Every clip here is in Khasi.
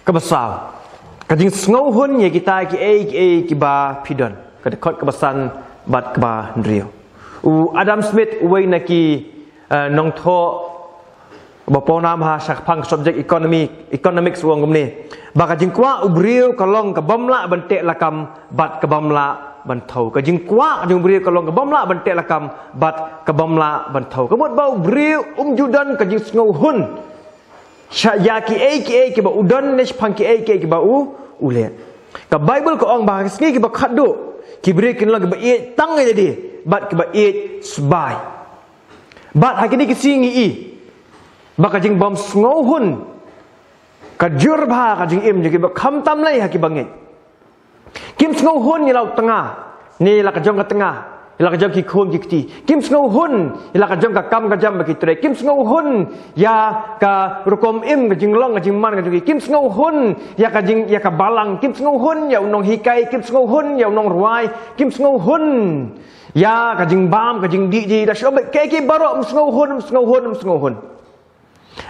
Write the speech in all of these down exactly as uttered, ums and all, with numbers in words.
Kaba saw, ka jingsngewhun ïa kita kiei kiei kiba phi don. Ka dkhot kaba san bad kaba hynriew. U Adam Smith, uwei na ki uh, nongthoh ba pawnam ha shaphang subject economy, economics, u ong kumne ba ka jingkwah u briew ka long ka bym lah ban teh lakam bad ka bym lah ban thew. Ka jingkwah ka jong u briew ka long ka bym lah ban teh lakam bad ka bym lah ban thew. Ka mut ba u briew um ju don ka jingsngewhun sha ïa kiei kiei kiba u don ne shaphang kiei kiei kiba u u leh. Ka Baibl ka ong ba ha ki sngi kiba khatduh ki briew kin long kiba ïeit tang ïa lade bad kiba ïeit sbai. Bad ha kine ki sngi ngi i ba ka jingbymsngewhun ka jur bha ka jingim jong kiba khamtam lei ha kiba ngeit. Kim sngewhun ïa la u tnga ne ïa la ka jong ka tnga, ïa la ka jong ki khun ki kti. Kim sngewhun ïa la ka jong ka kam ka jam ba ki trei. Kim sngewhun ïa ka rukom im, ka jinglong ka jingman ka jong ki. Kim sngewhun ïa ka jing ïa ka balang. Kim sngewhun ïa u nonghikai. Kim sngewhun ïa u nongrwai. Kim sngewhun ïa ka jingbam ka jingdih ji da shu bad kiei kiei baroh. Ym sngewhun, ym sngewhun, ym sngewhun.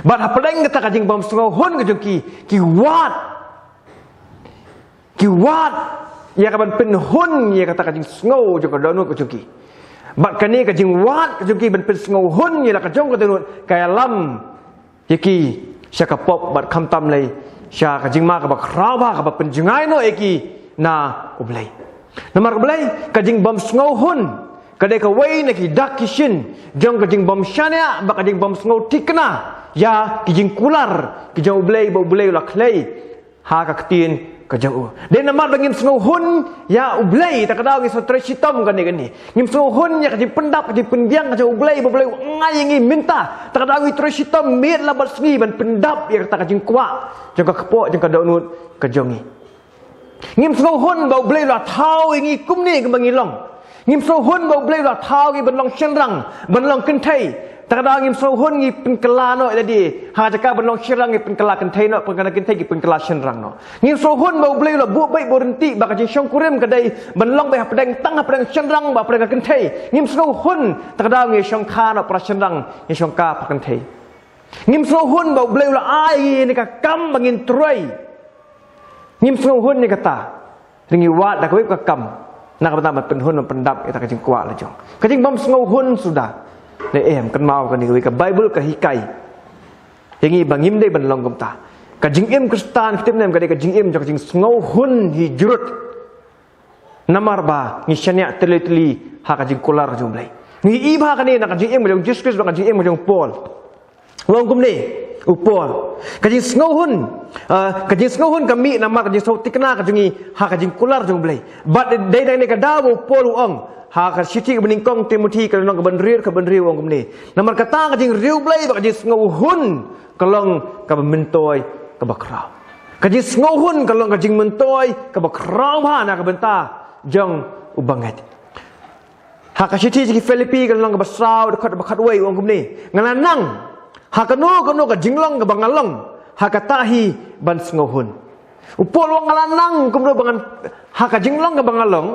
Bad hapdeng kata ka jingbymsngewhun ka jong ki, ki wad, ki wad ïa ka ban pynhun ïa kata ka jingsngew jong ka dohnud ka jong ki. Bad kane ka jingwad ka jong ki ban pynsngewhun ïa la ka jong ka dohnud ka ïalam ïa ki sha ka pop bad khamtam lei sha ka jingma kaba khraw bha kaba pynjngai noh ïa ki na U Blei. Namar U Blei, ka jingbymsngewhun ka dei kawei na ki dak ki shin jong ka jingbymshaniah bad ka jingbymsngewthikna ïa ki jingkular ki jong U Blei ba U Blei u la khlei ha ka ktien ka jong u. Dei namar ba ngim sngewhun ïa U Blei, ta ka daw ngi sngewtrei shitom kane kane. Ngim sngewhun ïa ka jingpyndap ka jingpynbiang ka jong U Blei ba U Blei u ngai ïa ngi mynta. Ta ka daw ngi trei shitom miet la bad sngi ban pyndap ïa kata ka jingkwah jong ka kpoh jong ka dohnud ka jong ngi. Ngim sngewhun ba U Blei u la thaw ïa ngi kumne kumba ngi long. Ngim sngewhun ba U Blei u la thaw ïa ngi ban long shynrang, ban long kynthei. Ta ka daw ngim sngewhun ngi pynkylla noh ïa lade. Ha ka jaka ban long shynrang ngi pynkylla kynthei noh, pynkylla kynthei ngi pynkylla shynrang noh. Ngim sngewhun ba U Blei u la buh beit buh ryntih ba ka jingshongkurim ka dei ban long beit hapdeng tang hapdeng shynrang bad hapdeng ka kynthei. Ngim sngewhun, ta ka daw ngi shongkha noh para shynrang, ngi shongkha para kynthei. Ngim sngewhun ba U Blei u la ai ïa ngi ka kam ba ngin trei. Ngim sngewhun ïa kata. Hynrei ngi wad da kawei ka kam na ka bynta ban pynhun ban pyndap ïa kata ka jingkwah la jong. Ka jingbymsngewhun suda. Ne em, kynmaw kane kawei ka Baibl ka hikai ïa ngi ba ngim dei ban long kumta. Ka jingim Khristan, ka tip ne em, ka dei ka jingim jong ka jingsngewhun hi jrut. Namar ba ngi shaniah tylli tylli ha ka jingkular ka jong U Blei. Ngi i ba kane na ka jingim ka jong u Jisu Khrist bad ka jingim ka jong u Paul. U ong kumne u Paul, ka jingsngewhun, ah, ka jingsngewhun ka mih namar ka jingsngewthikna ka jong ngi ha ka jingkular jong U Blei. Bad dei dei ne ka daw ba u Paul u ong ha ka shithi kaba nyngkong Timothi ka lynnong kaba hynriew, kaba hynriew u ong kumne. Namar kata ka jingriewblei bad ka jingsngewhun ka long kaba myntoi kaba khraw. Ka jingsngewhun ka long ka jingmyntoi kaba khraw bha na ka bynta jong u bangeit. Ha ka shithi sha ki Philippi ka lynnong kaba saw, dkhot ba khatwei u ong kumne, nga la nang ha kano kano ka jinglong kaba nga long ha kata hi ban sngewhun. U Paul u ong nga la nang kumno ba ngan ha ka jinglong kaba nga long.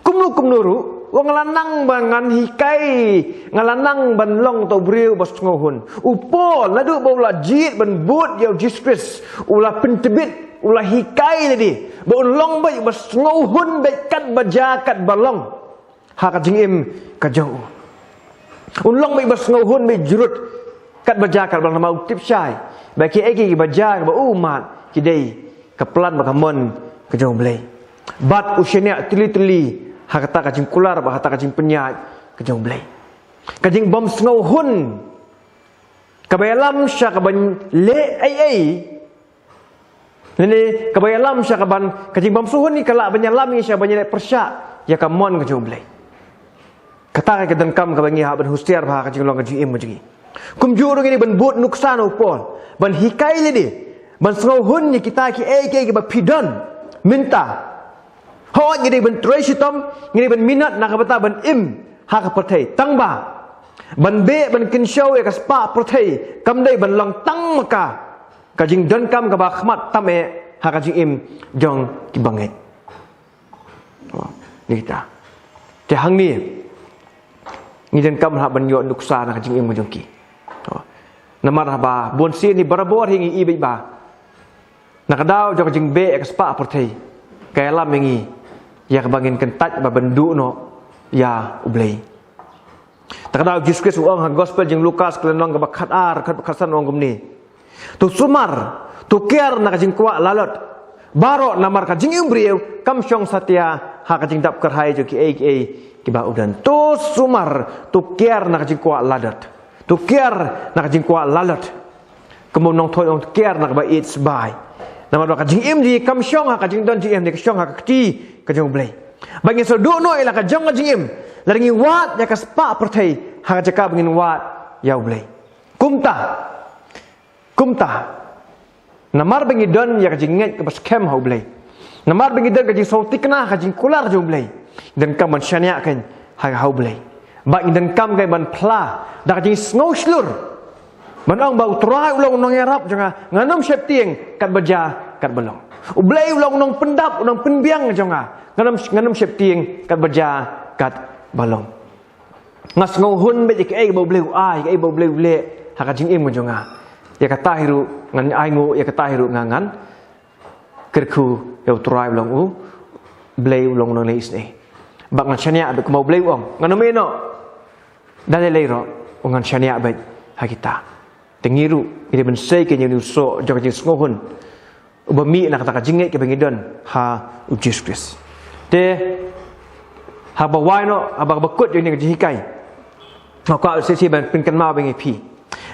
Kumno kumno ruh, u ong nga la nang ba ngan hikai, nga la nang ban long uta u briew ba sngewhun. U Paul naduh ba u la jied ban bud ïa u Jisu Khrist, u la pyntbit, u la hikai lade ba un long beit ba sngewhun beit kat ba jia kat ba long ha ka jingim ka jong u. Un long beit ba sngewhun beit jrut kat ba jia kat ba long, namar u tip shai ba kiei kiei kiba jia kiba u mad ki dei ka plan bad ka mon ka jong U Blei. Bad u shaniah tylli tylli ha kata ka jingkular bad ha kata ka jingpynïaid ka jong U Blei. Ka jingbymsngewhun kaba ïalam sha kaban leh ei ei. Lane kaba ïalam sha kaban, ka jingbymsngewhun hi ka lah ban ïalam ïa ngi sha ban ïaleh pyrshah ïa ka mon ka jong U Blei. Kata ka donkam kaba ngi hap ban husiar bha ha ka jinglong ka jingim ka jong ngi. Kumjuh ruh ngi dei ban bud nuksa na u Paul, ban hikai lade ban sngewhun ïa kita kiei kiei kiba phi don mynta. Hooid, ngi dei ban trei shitom, ngi dei ban minot na ka bynta ban im ha ka pyrthei. Tang ba ban beh ban kynshew ïa ka spah pyrthei kam dei ban long tang ma ka ka jingdonkam kaba khmat tam eh ha ka jingim jong ki bangeit. Oh, ni kita. Te hangne ngi donkam hap ban ïoh nuksa na ka jingim ka jong ki. Oh. Namar haba bun sien hi barabor hi ngi i beit ba Na ka daw jong ka jingbeh ïa ka spah pyrthei, ka ïalam ïa ngi ïa kaba ngin kyntait bad ban duh noh ïa U Blei. Na ka daw Jisu Khrist u ong ha Gospel jong u Lukas ka lynnong kaba khatar, khat, khatsan, u ong kumne: To sumar, to kiar na ka jingkwah lalot baroh, namar ka jingim briew kam shong satia ha ka jingdap kyrhai jong kiei kiei kiba u don. To sumar, to kiar na ka jingkwah lalot. To kiar na ka jingkwah lalot. Kumba u nongthoh u ong, to kiar na kaba ïeit sbai. Namar ba ka jingim jong ngi kam shong ha ka jingdon jingem, ka shong ha ka kti ka jong U Blei. Ba ngin sa duh noh ïa la ka jong ka jingim lada ngi wad ïa ka spah pyrthei ha ka jaka ba ngin wad ïa U Blei. Kumta, kumta, namar ba ngi don ïa ka jingngeit kaba skhem ha U Blei, namar ba ngi don ka jingsngewthikna ha ka jingkular jong U Blei, ngi donkam ban shaniah kein ha, ha U Blei. Bad ngi donkam kein ban phla da ka jingsngew shlur, ban ong ba U Trai u long u nongïarap jong nga, ngan ym sheptieng katba jia katba long. U Blei u long u nongpyndap, u nongpynbiang jong nga, ngan ym, ngan ym sheptieng katba jia katba long. Nga sngewhun beit ïa kaei ba U Blei u ai, ïa kaei ba U Blei u leh ha ka jingim ka jong nga. Ïa kata hi ruh ngan ainguh, ïa kata hi ruh nga ngan kyrkhu ïa U Trai u long U Blei u long u nongleh isynei. Bad ngan shaniah beit kumba U Blei u ong, ngan ym ïehnoh. Da lei lei ruh, u ngan shaniah beit ha kita. Te ngi ruh ngi dei ban sei kein ïa une u soh jong ka jingsngewhun uba mih na kata ka jingngeit kaba ngi don ha U Jisu Khrist. Te haba wai noh, haba, haba kut ïa une ka jinghikai, nga kwah shisha ban pynkynmaw beit ïa phi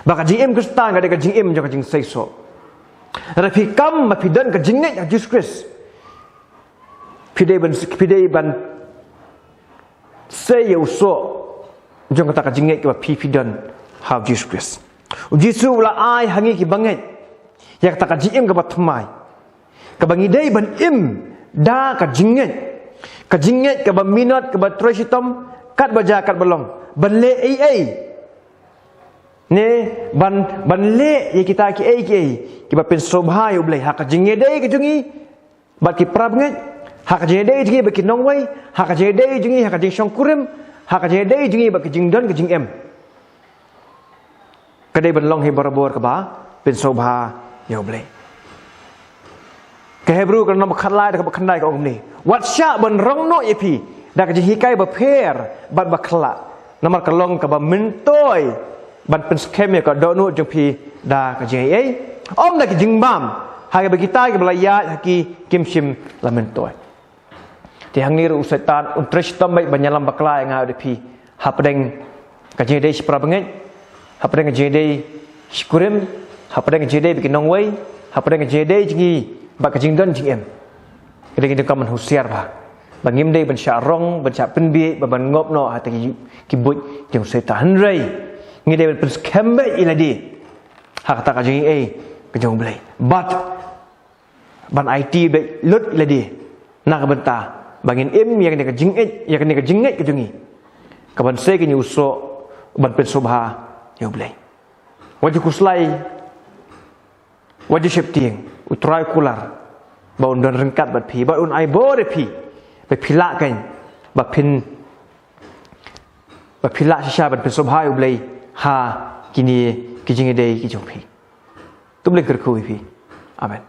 ba ka jingim Khristan ka dei ka jingim jong ka jingseisoh. Lada phi kam ba phi don ka jingngeit ha Jisu Khrist, phi dei ban, phi dei ban sei ïa u soh jong kata ka jingngeit kaba phi, phi don ha U Jisu Khrist. U Jisu u la ai ha ngi kiba ngeit ïa kata ka jingim kaba thymmai, kaba ngi dei ban im da ka jingngeit, ka jingngeit kaba minot, kaba trei shitom katba jia katba long, ban leh ei ei, ne ban, ban leh ïa kita kiei kiei kiba pynsngewbha ïa U Blei ha ka jingïadei ka jong ngi bad ki para bangeit, ha ka jingïadei jong ngi bad ki nongwei, ha ka jingïadei jong ngi ha ka jingshongkurim, ha ka jingïadei jong ngi bad ka jingdon ka jingem. Ka dei ban long hi barabor kaba pynsngewbha ïa U Blei. Ka Hebru ka lynnong ba khatlai, ka dkhot ba khyndai ka ong kumne: Wat shah ban rong noh ïa phi da ka jinghikai bapher bad bakhlad, namar ka long kaba myntoi ban pynskhem ïa ka dohnud jong phi da ka jingaiei, ym da ka jingbam, ha kaba kita kiba la ïaid ha ki kim shym la myntoi. Te hangne ruh u Soitan un trei shitom beit ban ïalam bakla ïa nga bad ïa phi hapdeng ka jingïadei shi para bangeit, hapdeng ka jingïadei shi kurim, hapdeng ka jingïadei bad ki nongwei, hapdeng ka jingïadei jong ngi bad ka jingdon jingem. Ka dei ngi donkam ban husiar bha ba ngim dei ban shah rong, ban shah pynbieit, ban, ban ngop noh ha kita ki, ki buit jong u Soitan. Hynrei ngi dei ban pynskhem beit ïa lade ha kata ka jingaiei ka jong U Blei bad ban aiti beit lut ïa lade na ka bynta ba ngin im ïa kane ka jingngeit, ïa kane ka jingngeit ka jong ngi, ka ban sei kein ïa u soh, ban pynsngewbha ïa U Blei. Wat ju khuslai, wat ju sheptieng, U Trai u kular ba un don ryngkat bad phi, ba un ai bor ïa phi, ba phi lah kein, ba phin, ba phi lah shisha ban pynsngewbha ïa U Blei ha kine ki jingïadei ki jong phi. To U Blei un kyrkhu ïa phi. Amen.